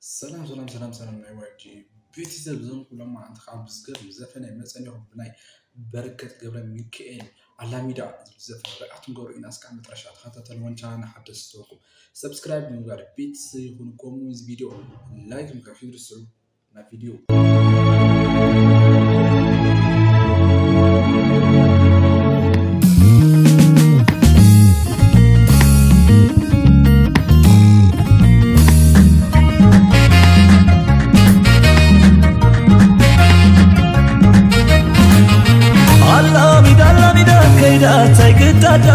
ሰላም ሰላም ሰላም ሰላም ናይ ዋይጂ ቤተሰብ፣ ዞም ኩሎም መዓንቲ ካብ ዝገርም ዘፈን ኣይመፀን ይኹም ብናይ በረከት ገብረ ሚካኤል ኣላሚዳ ዝብል ዘፈን ርኣት ንገሩ ኢና። እስካብ መጨረሻ ተኸታተልዎን ቻናልና ሓደስቲ ተወኩም ሰብስክራይብ ብምግባር ቤተሰብ ይኹን። ከምኡ እዚ ቪድዮ ላይክ ምግባር ይርስዑ። ናብ ቪድዮ ኣላሚዳ ኣላሚዳ ከይዳ እንታይ ግዳዳ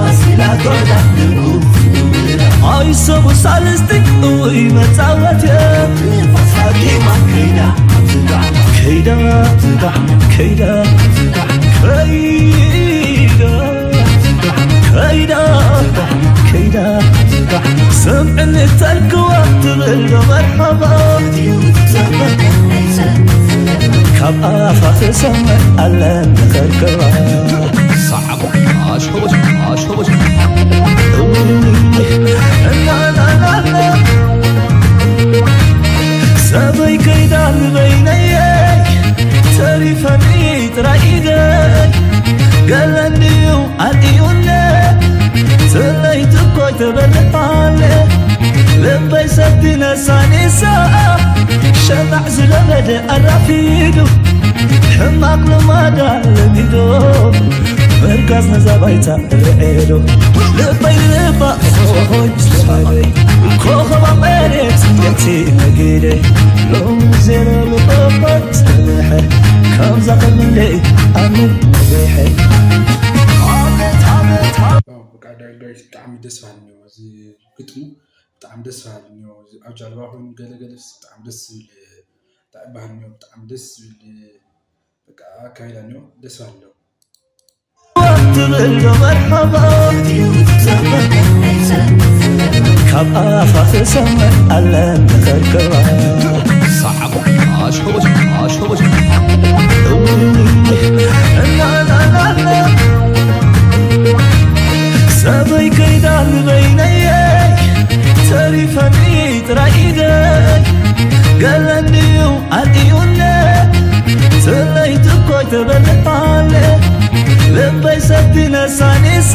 ኣሲላ ጎዳ ኣይሰቡ ሳልስቲ እውይ መፃወት ከይዳ ከይዳ ከይዳ ከይዳ ከይዳ ስምዕኒ ተልክዋ ትብል ዶ መርሓባ ካብ ኣፋ ክሰምዕ ኣለን ተኸርከባ ሳዕቦ ኣሽኮቦች ኣሽኮቦች ሰበይ ከይዳ ንበይነየይ ተሪፈኒ ጥራይ ኢደይ ገለ እንድዩ ኣርእዩኒ ትለይቲ እኮ ይተበልዓለ ልበይ ሰቲ ነሳኒሳ ሸማዕ ዝለመደ ኣራፊዱ ሕማቕ ልማዳ ለሚዶ ምርካስ ነዛ ባይታ ርዒዶ ልበይ ልባ ኾኾይ ስለበይ ኮኸባ መሬት ስንገቲ ነጊደ ሎሚ ዜሮ ልበባ ጸንሐ ከምዛ ቐልበይ ኣምን ነቢሐ በቃ ዳይሬክት ብጣዕሚ ደስ በሃሊ ነይሩ እዚ ግጥሙ፣ ብጣዕሚ ደስ በሃሊ ነይሩ። እዚ ኣብ ጃልባ ኮይኑ ገለገለስ ብጣዕሚ ደስ ዝብል እንታይ በሃሊ ነይሩ፣ ብጣዕሚ ደስ ዝብል በቃ ኣካይዳ ነይሩ፣ ደስ በሃሊ ነይሩ። ትብል ዶ መርሓባ ካብ ኣፋ ክሰምዕ ኣለን ተኸርከባ ሳዕቦ ኣሽኮቦች ኣሽኮቦች ሰበይ ከይዳ ንበይነየይ ተሪፈኒ ጥራይ ኢደይ ገለ እንድዩ ኣርእዩኒ ትለይቲ እኮ ይተበልዓለ ልበይ ሰቲ ነሳኒሳ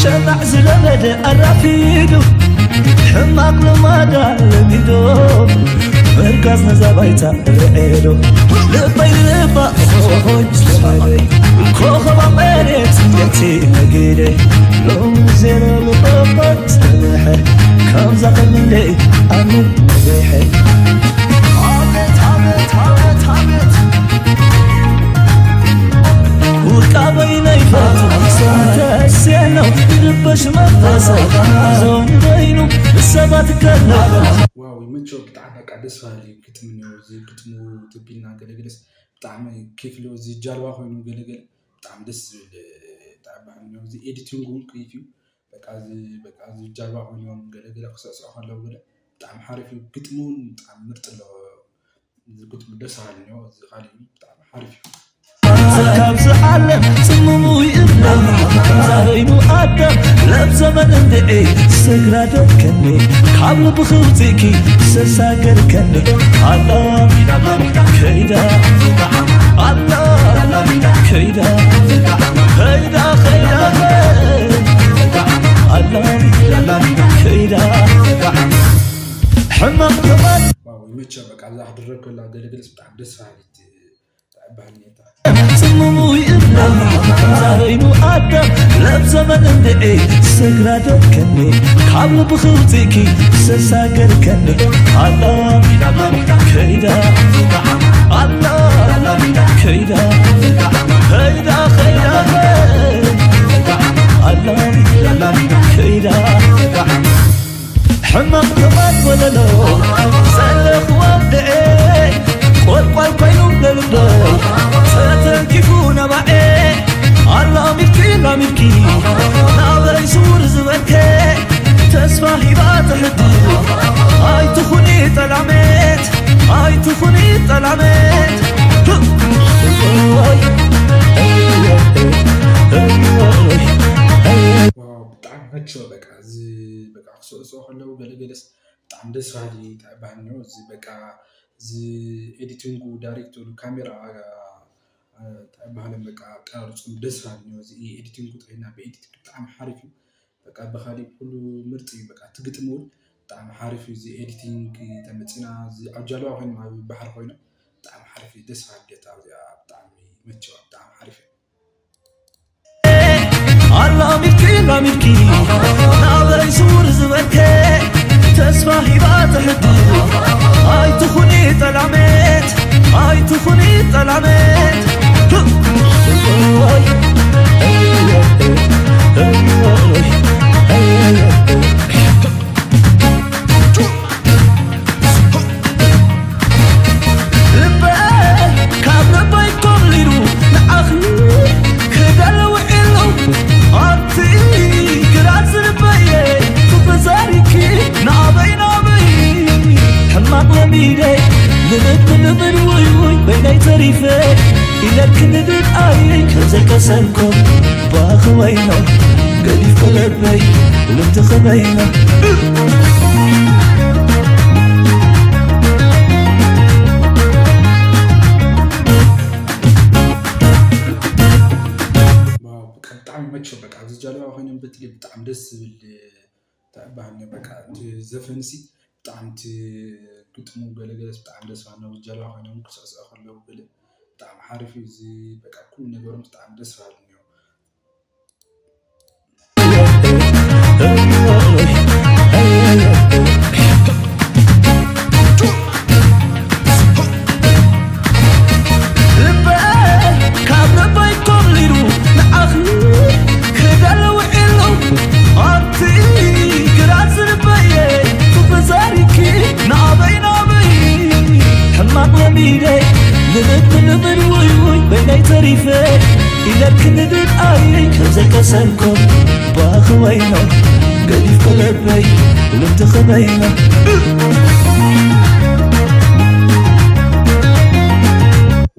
ሸማዕ ዝለመደ ኣራፊዱ ሕማቕ ልማዳ ለሚዶ ምርካስ ነዛ ባይታ ርዒዶ ልበይ ልባ ኾኾይ ስለበይ ኮኸባ መሬት ስንገቲ ነጊደ ሎሚ ዜና ልቐባ ጸንሐ ከምዛ ቐልበይ ኣምን ነቢሐ ውቃበይ ናይ ፈቱ ሰንተሴ ነው ልበሽ መንፈሰ ዞን በይኑ ሰባት ከለበ ዋው ይመቸው። ብጣዕሚ በቃ ደስ በሃሊ ግጥሚ ነው። እዚ ግጥሙ ትቢልና ገለገለስ ብጣዕሚ ኬፍ ኣለዎ። እዚ ጃልባ ኮይኑ ገለገለ ብጣዕሚ ደስ ዝብል እንታይ በሃል ነው። እዚ ኤዲቲንግ እውን ኬፍ እዩ። በቃ እዚ በቃ እዚ ጃልባ ኮይኖም ገለገለ ክስዕስዑ ከለዉ ገለ ብጣዕሚ ሓሪፍ እዩ። ግጥሚ እውን ብጣዕሚ ምርጥ ኣለዎ። እዚ ግጥሚ ደስ በሃሊ ነው። እዚ ካሊእ እውን ብጣዕሚ ሓሪፍ እዩ። ካብዚ ዓለም ጽምሙ ይእለ ዛበይኑ ኣዳም ለብ ዘመን እንድዒ ስግራ ደከኒ ካብ ልብኺ ውፅእኪ ሰሳገርከኒ ኣላ ከይዳ ኣላ ከይዳ ከይዳ ከይዳ ኣላ ከይዳ ሕማቕ ሕማቕ ዋው ይመቸ። በቃ እዛ ክድረብ ከላ ገለገለስ ብጣዕሚ ደስ በሃሊት ጽምሙ ይእብላ ዛበይኑ ኣዳም ለብ ዘመን እንድዒ ስግራ ደከኒ ካብ ልብኺ ውፅእኪ ሰሳገርከኒ ኣላ ከይዳ ኣላ ከይዳ ከይዳ ከይዳ ኣላ ከይዳ ሕማቕ ተማት ወለሎ ዘለኽዋ ደኤ ቆልቋል ኮይኑ ለልበይ ተተንኪፉ ነባኤ ኣላሚድኪ ላሚድኪ ናበይ ሱር ዝበልከ ተስፋ ሂባ ትሕድር ኣይትኹኒ ጠላሜት ኣይትኹኒ ጠላሜት ዋው ብጣዕሚ መቸወ። በቃ እዚ በቃ ክስዕስዑ ከለዉ ገለገለስ ብጣዕሚ ደስ በሃሊ እንታይ በሃሊ ነው። እዚ በቃ እዚ ኤዲቲንጉ፣ ዳይሬክተሩ፣ ካሜራ እንታይ በሃለን በቃ ቀራርጹ ደስ በሃሊ ነው። እዚ ኤዲቲንጉ ጥራይና ብኤዲቲንግ ብጣዕሚ ሓሪፍ እዩ። በቃ ብኻሊእ ኩሉ ምርጥ እዩ። በቃ እቲ ግጥሚ እውን ብጣዕሚ ሓሪፍ እዩ። እዚ ኤዲቲንግ ተመጺና እዚ ኣብ ጃልባ ኮይኖም ኣብ ባሕሪ ኮይኖም ብጣዕሚ ሓሪፍ እዩ። ደስ በሃሊ ደታ እዚኣ ብጣዕሚ ይመቸዋ ብጣዕሚ ሓሪፍ እዩ። ኣላሚድኪ ላሚድኪ ናበይ ሱር ዝበልከ ተስፋ ሂባ ትሕድር ኣይትኹኒ ጠላሜት ኣይትኹኒ ጠላሜት ልበይ ካብ ልበይ ኮብሊሉ ንዓኺ ክደሊ ውዒሉ ኣብቲ ግራት ዝልበየ ፍቕሪ ዘሪኪ ናበይ ናበይ ሕማቕ ለሚደ ልምድ ልምድ ውይ ውይ በይነይ ተሪፈ ኢለኪ ንድድ ኣይ ከም ዘይቀሰንኮ ባኽወይ ነው ገዲፍ ከለበይ ልምድ ኸበይ ነው ዋው፣ በቃ ብጣዕሚ መቸው በቃ ኣብዚ ጃለባ ኮይኖም በትሊ ብጣዕሚ ደስ ዝብል ተባህል በቃ እቲ ዘፈንሲ ብጣዕሚ እቲ ግጥሙ ገለገለስ ብጣዕሚ ደስ በሃሊ ነው። ጃለባ ኮይኖም ክስዕስዑ ከለዉ ገለ ብጣዕሚ ሓሪፍ እዩ። እዚ በቃ ኩሉ ነገሮም ብጣዕሚ ደስ በሃሊ ነው። ልበይ ካብ ልበይ ኮብሊሉ ንዓኺ ክደሊ ውዒሉ ኣብቲ ግራት ዝልበየ ፍቕሪ ዘሪኪ ናበይ ናበይ ሕማቕ ለሚደ ልምድ ልምድ ውይ ውይ በይነይ ተሪፈ ኢለኪ ንድድ ኣይ ከም ዘይቀሰንኮ ባኽወይ ነው ገዲፍ ከለበይ ልምድ ኸበይ ነው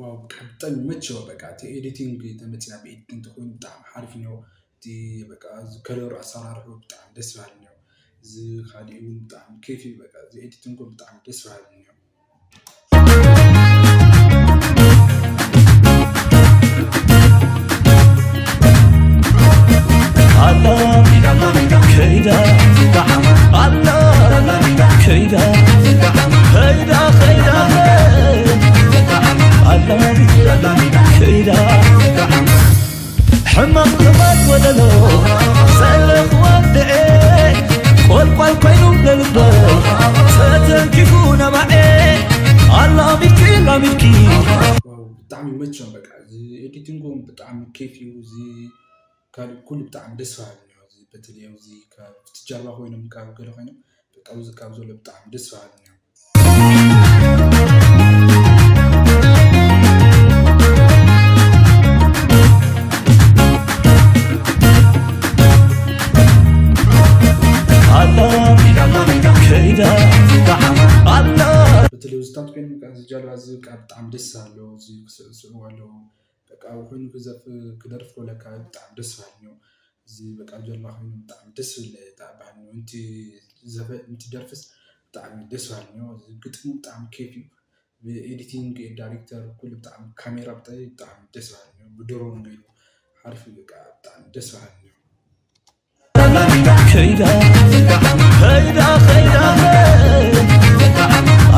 ዋው ብጣዕሚ ይመቸው በቃ እቲ ኤዲቲንግ ተመፅና ብኤዲቲንግ ተኮይኑ ብጣዕሚ ሓሪፍ ነው እቲ በቃ እዚ ከለሩ ኣሰራርሑ ብጣዕሚ ደስ በሃሊ ነው እዚ ካሊእ እውን ብጣዕሚ ኬፍ እዩ በቃ እዚ ኤዲቲንግ እውን ብጣዕሚ ደስ በሃሊ ነው ከይዳ ከይዳ ከይዳ ከይዳ ከይዳ ሕማቕ ልማድ ወለሎ ሰለ ክወድዐ ቆልቋል ኮይኑ ለልበይ ተተንኪፉ ነባዐ ኣላሚድኪ ላሚድኪ ብጣዕሚ ይመቸን በቃ እዚ ኤዲቲንጎም ብጣዕሚ ኬፍ እዩ እዚ ካልእ ኩሉ ብጣዕሚ ደስ በሃሊ ነው እዚ በተለይ ኣብዚ ካብ ትጃርባ ኮይኖም ካብ ገለ ኮይኖም በቃ ኣብዚ ካብ ዘሎ ብጣዕሚ ደስ በሃሊ ነው በተለይ ውዝታት ኮይኖም እዚ ጃልባ እዚ ብጣዕሚ ደስ ኣሎ እዚ ክስዕስዑ ኣለዉ በቃ ኮይኑ ክዘፍ ክደርፍ ከለካ ብጣዕሚ ደስ በሃሊ ነው እዚ በቃ ጀልባ ኮይኑ ብጣዕሚ ደስ ዝብል ጣዕ ባህሊ ነው እንቲ ዘፈ እንቲ ደርፍስ ብጣዕሚ ደስ በሃሊ ነው እዚ ግጥሙ ብጣዕሚ ኬፍ እዩ ብኤዲቲንግ ዳይሬክተር ኩሉ ብጣዕሚ ካሜራ ብጣዕሚ ብጣዕሚ ደስ በሃሊ ነው ብድሮን ገይሩ ሓሪፍ እዩ በቃ ብጣዕሚ ደስ በሃሊ ነው ከይዳ ከይዳ ከይዳ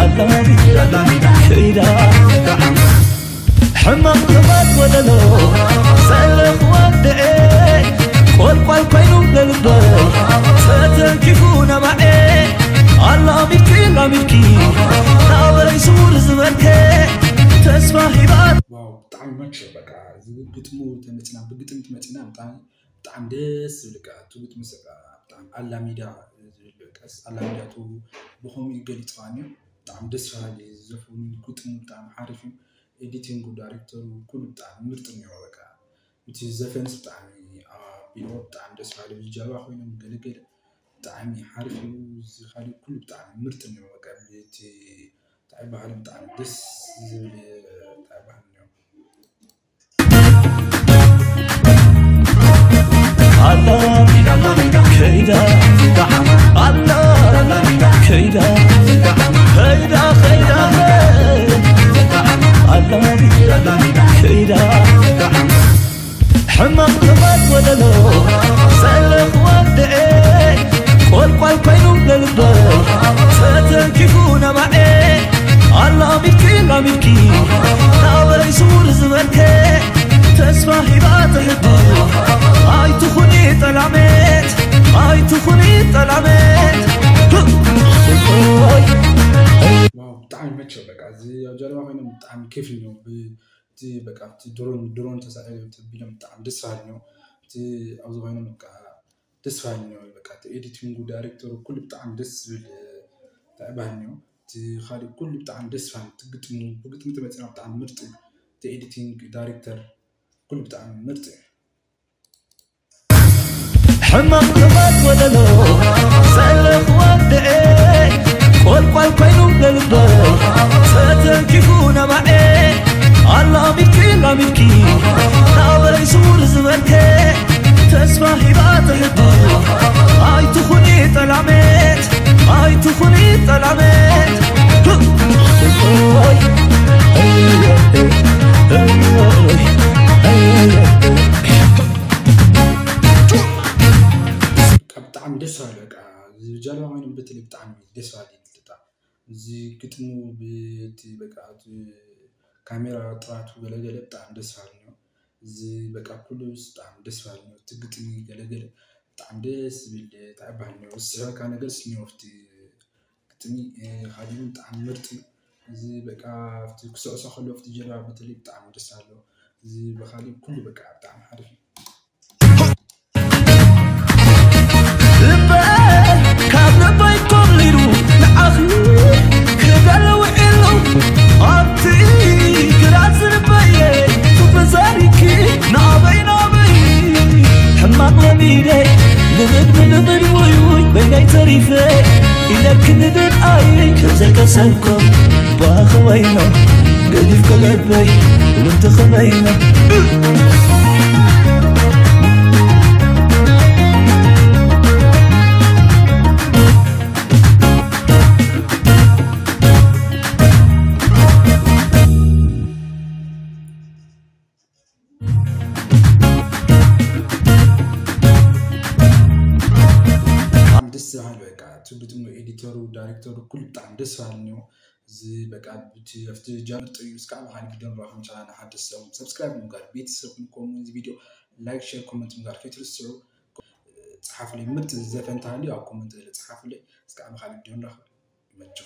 ኣላሚ ከይዳ ሕማቕ ክባት ወለሎ ሰለ ክወድዐ ቆልቋል ኮይኑ ለልበ ተተንኪፉ ነባዐ ኣላሚድኪ ላሚድኪ ናበይ ስውር ዝበልከ ተስፋ ሂባት ዋው ብጣዕሚ መቸ በቃ እዚ ግጥሙ ተመፅና ብግጥም ትመፅና ብጣዕሚ ብጣዕሚ ደስ ዝብል በቃ እቲ ግጥሚ በቃ ብጣዕሚ ኣላሚዳ ዝብል በቃ ኣላሚዳ እቲ ብኸምኡ እዩ ገሊፅዋ እኒኦ ብጣዕሚ ደስ በሃሊ ዘፈኑ ግጥሙ ብጣዕሚ ሓሪፍ እዩ ኤዲቲንጉ ዳይሬክተሩ ኩሉ ብጣዕሚ ምርጥ እኒኦ በቃ እቲ ዘፈንስ ብጣዕሚ ኣቢልዎ ብጣዕሚ ደስ በሃሊ ብጀልባ ኮይኖም ገለገለ ብጣዕሚ ሓሪፍ እዩ እዚ ካሊእ ኩሉ ብጣዕሚ ምርጥ እኒኦ በቃ እቲ እንታይ በሃሊ ብጣዕሚ ደስ ዝብል እንታይ በሃሊ እኒኦ ከይዳ ከይዳ ከይዳ ኣላ ከይዳ ሕማቕ ተባት ወለሎ ዘለኽ ወድኤ ቆልቋል ኮይኑ ለልበ ተተንኪፉ ነባኤ ኣላሚድኪ ላሚድኪ ናበይ ስውር ዝበልከ ተስፋ ሂባ ትሕዱ ኣይትኹኒ ጠላሜት ኣይትኹኒ ጠላሜት ብጣዕሚ መቸው በቃ እዚ ኣብ ጀልባ ኮይኖም ብጣዕሚ ኬፍ እዮም እቲ በቃ እቲ ድሮን ድሮን ተሳኢሉ ተቢሎም ብጣዕሚ ደስ በሃሊ ነው። እቲ ኣብዚ ኮይኖም በቃ ደስ በሃሊ ነው። በቃ እቲ ኤዲቲንጉ ዳይሬክተሩ ኩሉ ብጣዕሚ ደስ ዝብል እንታይ በሃሊ ነው። እቲ ካሊእ ኩሉ ብጣዕሚ ደስ በሃሊ እቲ ግጥሙ ብግጥሚ ተመፂና ብጣዕሚ ምርጥ እዩ። እቲ ኤዲቲንግ ዳይሬክተር ኩሉ ብጣዕሚ ምርጥ እዩ። ሕማቕ ክፋት ወለሎ ዘለኽ ወድኤ ቆልቋል ኮይኑ ለልበ ተተንኪፉ ነባኤ ኣላሚድኪ ላሚድኪ ናበይ ስውር ዝበልከ ተስፋ ሂባ ትሕዱ ኣይትኹኒ ጠላሜት ኣይትኹኒ ጠላሜት ብጣዕሚ ደስ በሃሊ በቃ ጀልባ ኮይኖም በተለይ ብጣዕሚ ደስ በሃሊ ይልጣ እዚ ግጥሙ ብቲ በቃ ካሜራ ጥራቱ ገለገለ ብጣዕሚ ደስ በሃሊ ነው። እዚ በቃ ኩሉ ብጣዕሚ ደስ በሃሊ ነው። እቲ ግጥሚ ገለገለ ብጣዕሚ ደስ ዝብል እንታይ በሃል ነው ዝስሕበካ ነገር ስኒዮ ኣብቲ ግጥሚ ሓዲሩ ብጣዕሚ ምርጥ እዩ። እዚ በቃ ኣብቲ ክስዕሶ ከሎ ኣብቲ ጀልባ በተለይ ብጣዕሚ ደስ ኣሎ። እዚ ብካሊእ ኩሉ በቃ ብጣዕሚ ሓሪፍ እዩ። ልበይ ካብ ልበይ ኮብሊሉ ንዓኺ ክደል ውዒሉ ኣብቲ ግራት ዝልበየ ተዛሪኪ ናበይ ናበይ ሕማቕ ለሚደ ልምድ ብልምድ ውይ ውይ በይነይ ተሪፈ ኢለኪ ንድርኣይ ከም ዘይከሰብኮ ባኸወይኖ ገዲፍ ከለበይ ልምቲ ከመይኖ ደስ ዝሃል በቃ እቲ ግጥሙ ኤዲተሩ ዳይሬክተሩ ኩሉ ብጣዕሚ ደስ ዝሃል እኒኦ እዚ በቃ ኣብቲ ጃምር ጥዩ እስካብ ካሊእ ቪድዮ ንራኸብ ቻናል ሓደሽ ሰብ ሰብስክራይብ ምግባር ቤተሰብ ክንከውን እዚ ቪድዮ ላይክ ሼር ኮመንት ምግባር ከይትርስዑ። ፀሓፉለይ ምርጥ ዘፈን ተሃልዩ ኣብ ኮመንት ገለ ፀሓፉለይ። እስካብ ካሊእ ቪድዮ ንራኸብ። ይመችኹም።